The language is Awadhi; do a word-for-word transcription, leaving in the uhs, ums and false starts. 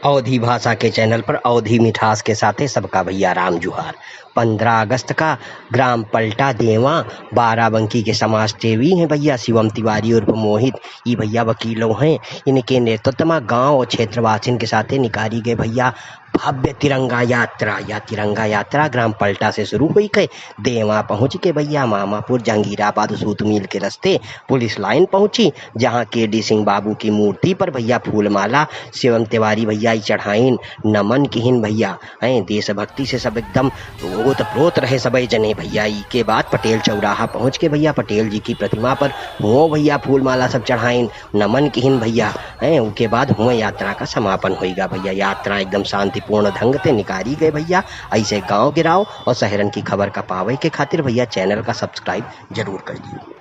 अवधी भाषा के चैनल पर अवधी मिठास के साथे सबका भैया राम जुहार। पन्द्रह अगस्त का ग्राम पलटा देवा बाराबंकी के समाज सेवी हैं भैया शिवम तिवारी उर्फ मोहित। ई भैया वकीलो हैं। इनके नेतृत्व में गांव और क्षेत्रवासिन के साथे निकारी गए भैया भव्य तिरंगा यात्रा। या तिरंगा यात्रा ग्राम पलटा से शुरू हुई के देवा पहुँच के भैया मामापुर जहांगीराबाद सूत मिल के रस्ते पुलिस लाइन पहुँची, जहाँ के डी सिंह बाबू की मूर्ति पर भैया फूलमाला शिवम तिवारी भैया ई चढ़ाइन, नमन किहिन भैया। हैं, देशभक्ति से सब एकदम ओत प्रोत रहे सबे जने भैया। ई के बाद पटेल चौराहा पहुँच के भैया पटेल जी की प्रतिमा पर हुओ भैया फूलमाला सब चढ़ाइन, नमन किहिन भैया। हैं, उके बाद हुओ यात्रा का समापन होइगा भैया। यात्रा एकदम शांतिपूर्ण ढंग से निकारी गए भैया। ऐसे गांव गिराव और शहरन की खबर का पावे के खातिर भैया चैनल का सब्सक्राइब जरूर कर दियो।